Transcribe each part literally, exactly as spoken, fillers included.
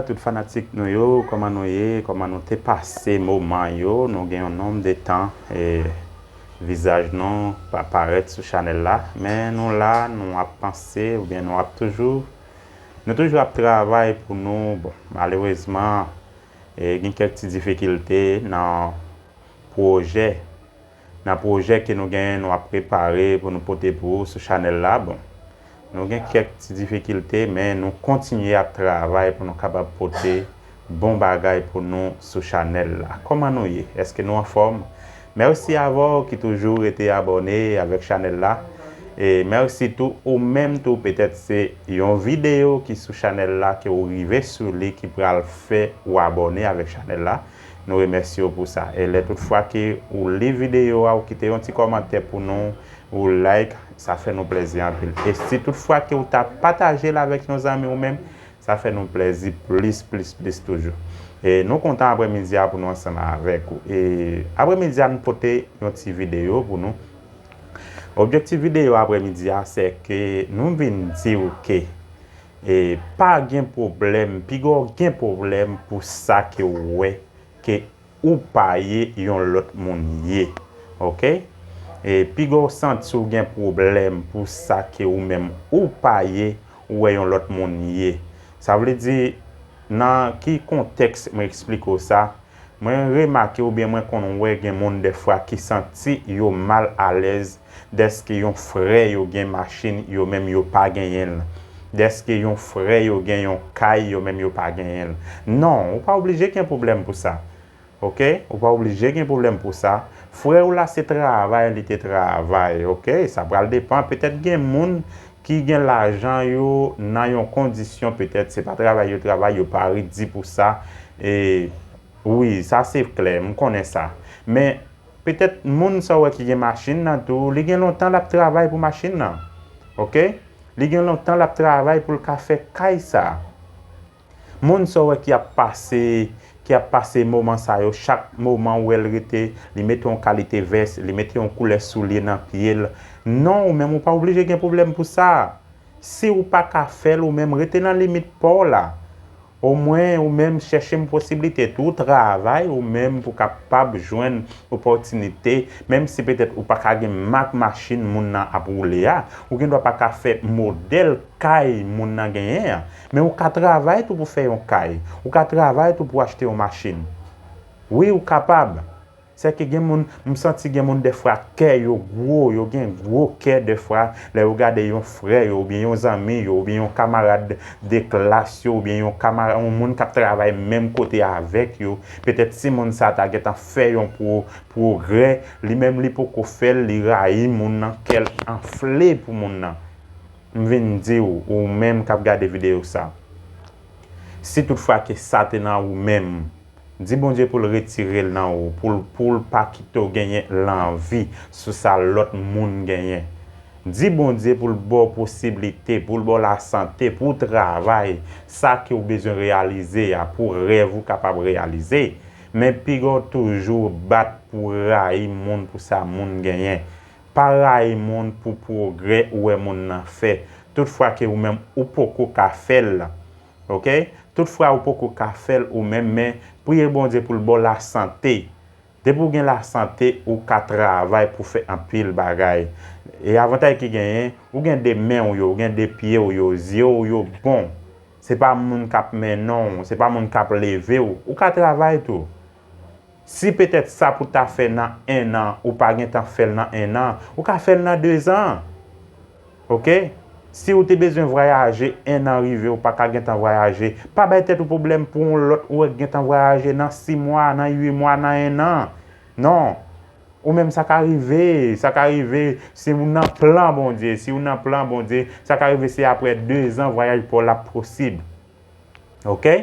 Tout fanatik nou yo, kòman nou ye? Kòman nou te pase moman yo? Nou gen yon nonm de tan e vizaj nou pa parèt sou chanèl la, men nou la, nou ap panse oubyen nou ap toujou, nou toujou ap travay pou nou. Bon, malerezman, e gen kèk ti difikilte nan pwojè, nan pwojè ke nou genyen, nou ap prepare pou nou pote pou ou sou chanèl la. Bon, nou gen kèk ti difikilte, men nou kontinye ap travay pou nou kapab pote bon bagay pou nou sou chanèl la. Kòman nou ye? Èske nou anfòm? Mèsi avè w ki toujou rete abòne avèk chanèl la. E mèsi tou ou menm tou, petèt se yon videyo ki sou chanèl la ke ou rive sou li ki pral fè ou abòne avèk chanèl la. Nou remèsye w pou sa. E lè tout fwa ke ou li videyo a, ou kite yon ti kòmantè pou nou, ou like, sa fè nou plèzi anpil. E si tout fwa ke ou ta pataje l avèk yon zanmi ou menm, sa fè nou plèzi plis, plis, plis toujou. E nou kontan aprèmidi a pou nou ansanm avèk ou. E aprèmidi a nou pote yon ti videyo pou nou. Objektif videyo aprèmidi a se ke nou vin di w ke e pa gen pwoblèm, piga w gen pwoblèm pou sa ke w wè ke ou pa ye yon lòt moun ye. Oke? E piga w santi w gen pwoblèm pou sa ke ou menm ou pa ye, ou wè yon lòt moun ye. Sa vle di, nan ki kontèks mwen eksplike w sa, mwen remake oubyen mwen konn wè gen moun dèfwa ki santi yo mal alèz dèske yon frè yo gen machin, yo menm yo pa genyen l. Dèske yon frè yo gen yon kay, yo menm yo pa genyen l. Non, ou pa oblije gen pwoblèm pou sa. Oke? Ou pa oblije gen pwoblèm pou sa. Frè w la se travay li te travay, oke? Sa pral depann. Petèt gen moun ki gen lajan yo nan yon kondisyon, petèt se pa travay yo travay, yo pa redi pou sa. E wi, sa se klè, m konnen sa. Men petèt moun sa w wè ki gen machin nan tou, li gen lontan l ap travay pou machin nan. Oke? Li gen lontan l ap travay pou l ka fè kay sa. Moun sa w wè ki ap pase, ki ap pase moman sa yo, chak moman ou wè l rete, li mete yon kalite vès, li mete yon koulè soulye nan pye l. Non, ou menm ou pa oblije gen pwoblèm pou sa. Si ou pa ka fè l ou menm, rete nan limit pa w la. Omwen ou menm chèche yon posiblite tou, travay ou menm pou kapab jwenn opòtinite, menm si petèt ou pa ka gen mak machin moun nan ap woule a, ou gendwa pa ka fè modèl kay moun nan genyen an, men ou ka travay tou pou fè yon kay, ou ka travay tou pou achte yon machin. Wi, ou kapab. Sèke gen moun, m santi gen moun dèfwa kè yo gwo, yo gen gwo kè dèfwa, lè yo gade yon frè yo, oubyen yon zanmi yo, oubyen yon kamarad de klas yo, oubyen yon kamara-, yon moun k ap travay menm kote avèk yo. Petèt si moun sa ta gentan fè yon pwo-, pwogrè, li menm li poko fè l, li rayi moun nan, kè l anfle pou moun nan. M vin di w, ou menm k ap gade videyo sa, si toutfwa ke sa te nan ou menm, di Bondye pou l retire l nan ou, pou l, pou l pa kite w genyen lanvi sou sa lòt moun genyen. Di Bondye pou l ba w posiblite, pou l ba w lasante, pou w travay sa ke w bezwen reyalize a, pou rèv ou kapab reyalize. Men piga w toujou bat pou rayi moun pou sa moun genyen. Pa rayi moun pou pwogrè ou wè moun nan fè. Toutfwa ke ou menm ou poko ka fè l. Oke? Toutfwa ou poko ka fè l ou menm, men priye Bondye pou l ba w lasante. Depi w gen lasante, ou ka travay pou fè anpil bagay. E avantay ki genyen, ou gen de men w yo, ou gen de pye w yo, zye w yo bon. Se pa moun k ap mennen w, se pa moun k ap leve w. Ou ka travay tou. Si petèt sa pou ta fè nan en an, ou pa gentan fè l nan en an, ou ka fè l nan dezan. Oke? Si ou te bezwen vwayaje, en an rive, ou pa ka gentan vwayaje, pa bay tèt ou pwoblèm pou yon lòt ou wè k gentan vwayaje nan sis mwa, nan uit mwa, nan en an. Non. Ou menm sa ka rive, sa ka rive si ou nan plan Bondye, si ou nan plan Bondye, sa ka rive se aprè dezan vwayaj pa w l ap posib. Oke?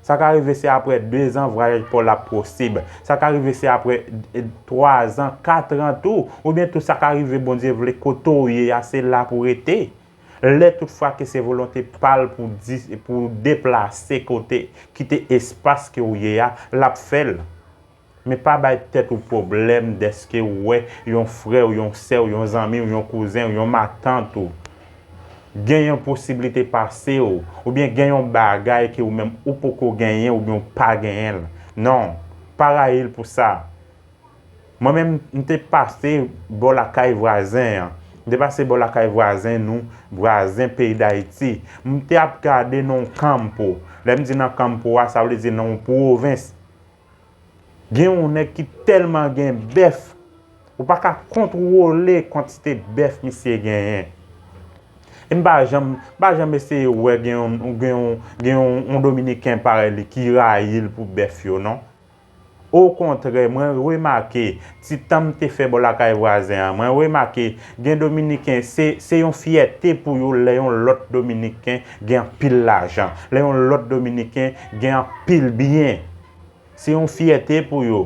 Sa ka rive se aprè dezan vwayaj pa w l ap posib. Sa ka rive se aprè, e, twazan, katran tou. Oubyen tou sa ka rive Bondye vle kote w ye a, se la pou w rete. Lè toutfwa ke se volonte pa l pou di, pou deplase kote, kite espas ke w ye a, l ap fè l. Men pa bay tèt ou pwoblèm dèske w wè yon frè w, yon sè w, yon zanmi w, yon kouzen w, yon matant ou. gen yon posiblite pase w, oubyen gen yon bagay ke ou menm ou poko genyen oubyen ou pa genyen l. Non, pa rayi l pou sa. Mwen menm, m te pase bò lakay vwazen an. M te pase bò lakay vwazen nou, vwazen peyi Dayiti. M te ap gade nan yon kanpo. Lè m di nan kanpo a, sa vle di nan yon pwovens. Gen yon nèg ki tèlman gen bèf, ou pa ka kontwole kantite bèf misye genyen. E m pa janm, m pa janm eseye wè gen yon, gen yon, gen yon, yon Dominiken parèy li ki rayi l pou bèf yo, non. Okontrè, mwen remake, ti tan m te fè bò lakay vwazen an, mwen remake, gen Dominiken, se, se yon fyète pou yo lè yon lòt Dominiken gen anpil lajan, lè yon lòt Dominiken gen anpil byen. Se yon fyète pou yo.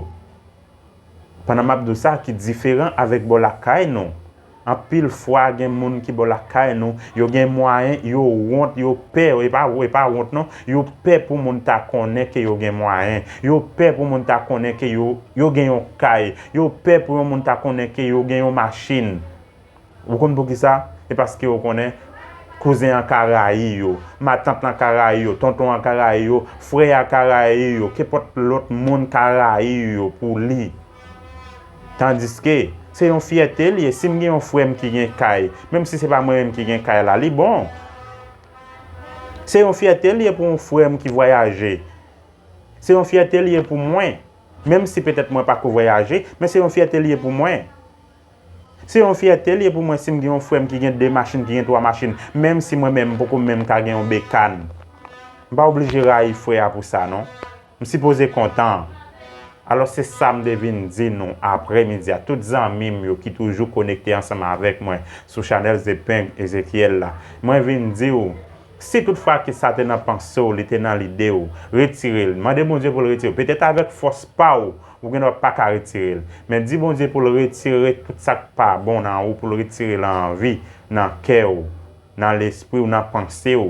Pandan m ap di w sa, ki diferan avèk bò lakay nou. Anpil fwa, gen moun ki bò lakay nou, yo gen mwayen, yo wont, yo pè, e pa, e pa wont non, yo pè pou moun ta konnen ke yo gen mwayen, yo pè pou moun ta konnen ke yo, yo gen yon kay, yo pè pou yon moun ta konnen ke yo gen yon machin. Ou konn poukisa? E paske yo konnen kouzen an ka rayi yo, matant lan ka rayi yo, tonton an ka rayi yo, frè a ka rayi yo, kenpòt lòt moun ka rayi yo pou li. Tandiske, se yon fyète l ye. Si m gen yon frè m ki gen kay, menm si se pa mwen menm ki gen kay la, li bon. Se yon fyète l ye pou yon frè m ki vwayaje. Se yon fyète l ye pou mwen. Menm si petèt mwen pa ko vwayaje, men se yon fyète l ye pou mwen. Se yon fyète l ye pou mwen si m gen yon frè m ki gen de machin, ki gen twa machin, menm si mwen menm m poko menm ka gen yon bekàn. M pa oblije rayi frè a pou sa, non. M sipoze kontan. Alò, se sa m te vin di nou aprèmidi a, tout zanmi m yo ki toujou konekte ansanm avèk mwen sou chanèl Zepeng Ezekyèl la. Mwen vin di w, si toutfwa ke sa te nan panse w, li te nan lide w, retire l. Mande Bondye pou l retire l. Petèt avèk fòs pa w, ou gendwa pa ka retire l. Men di Bondye pou l retire tout sa k pa bon nan ou, pou l retire l anvi nan kè w, nan lespri w, nan panse w,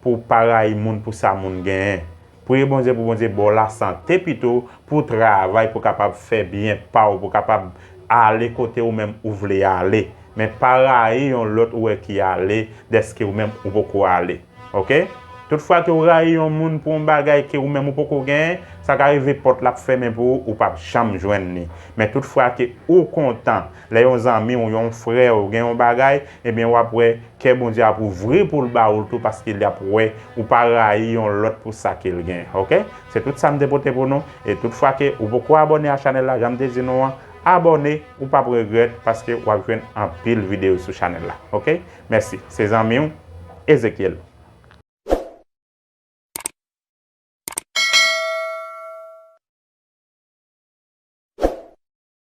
pou w pa rayi moun pou sa moun genyen. Priye Bondye pou Bondye ba w lasante pito, pou w travay, pou w kapab fè byen pa w, pou w kapab ale kote ou menm ou vle ale. Men pa rayi yon lòt ou wè ki ale, dèske ou menm ou poko ale. Oke? Toutfwa ke w rayi yon moun pou yon bagay ke ou menm ou poko genyen, sa ka rive pòt la ap fèmen pou ou, ou p ap janm jwenn li. Men toutfwa ke ou kontan, lè yon zanmi w, yon frè w gen yon bagay, ebyen w ap wè kè Bondye ap ouvri pou l ba ou l tou, paske l ap wè ou pa rayi yon lòt pou sa ke l gen. Oke? Se tout sa m te pote pou nou. E toutfwa ke ou poko abòne a chanèl la, jan m te di nou an, abòne, ou p ap regrèt, paske w ap jwenn anpil videyo sou chanèl la. Oke? Mèsi. Se zanmi w, Ezekyèl.